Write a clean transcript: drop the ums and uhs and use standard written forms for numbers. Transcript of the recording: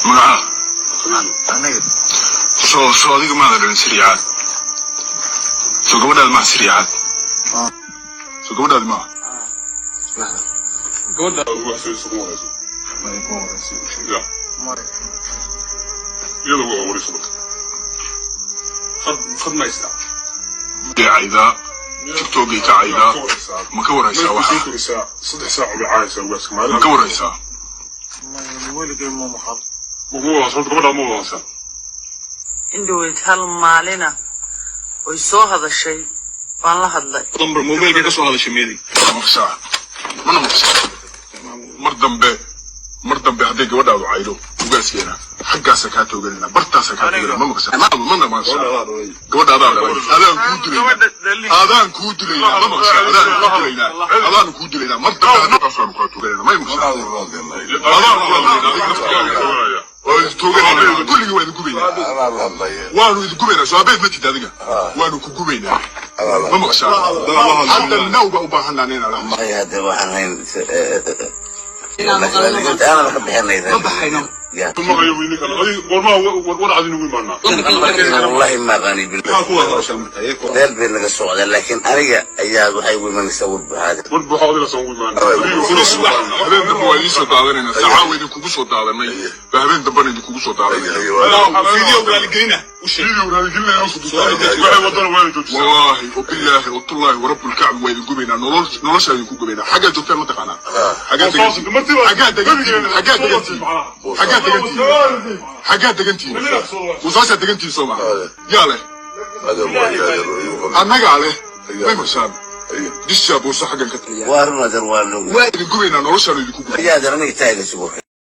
Magaca soo adiga maada dhalin siriicaad, soo gabadhaadi maaha siriicaad, soo gabadhaadi maaha. Dee caydaa TikTokay ka caydaa, ma ka waraysaa? Waxa ma ka waraysaa? Indhoweyd hal maalina oy soo hadashay baan la hadlay. Mobilka ka soo hadashay meedi. Maqsaa mana maqsaa. Mar dambe, mar dambe hadday gabadhaadu caydo ugaaskeena, xaggaasa kaa tooganayna, bartaasa kaa tooganayna. Ma maqsaa? Mana maqsaa? Gabadha adaa dhalay, adaan kuu dilaynaa, adaan kuu dilaynaa. Ma maqsaa? Adaan kuu dilaynaa, adaan kuu dilaynaa. Mar dambe haddaasaanu kaa tooganayna. May maqsaa? Adaan kula hadlaynaa, adiga laftigaaga waa idin tooganayna, kulligii waa idin gubaynaa, waanu idin gubaynaa. Soo abeed ma tid adiga, waanu ku gubaynaa. Ma maqshaa? Hadda now baa u baahanaa inaan hadlo. Hadda waxaan hayn ana ka bixinay. Wallahi ma aqaani, meel bay naga socdaa, laakiin aniga ayaa waxay ugu imanaysaa war buuxaada. Habeen dambe waa idiin soo daadanayna. Sacaa idinkugu soo daadanay ba habeen dambena idinkugu soo daadanayna. Video raaligelina u sheeg. Wallaahi wabilaahi watullaahi warabulkacbi, waa idin gubaynaa, noloshaa idinku gubaynaa. Xaggaa joogtaan ma taqaanaa? Xaggaa degantihiin? Xaggaa degantihiin? Xaggaa degantihiin? Xaggaa degantihiin? Xaggaa degantihiin? Wasaasaa degantihiin, soo maha? Yaa leh? Annagaa leh. May marshaan dishaa buusa xaggan ka Waa run adeer, waa log. Waa idin gubaynaa, noloshaanu idinku gubaynaa. Ayaa adeer aniga taaga sugo.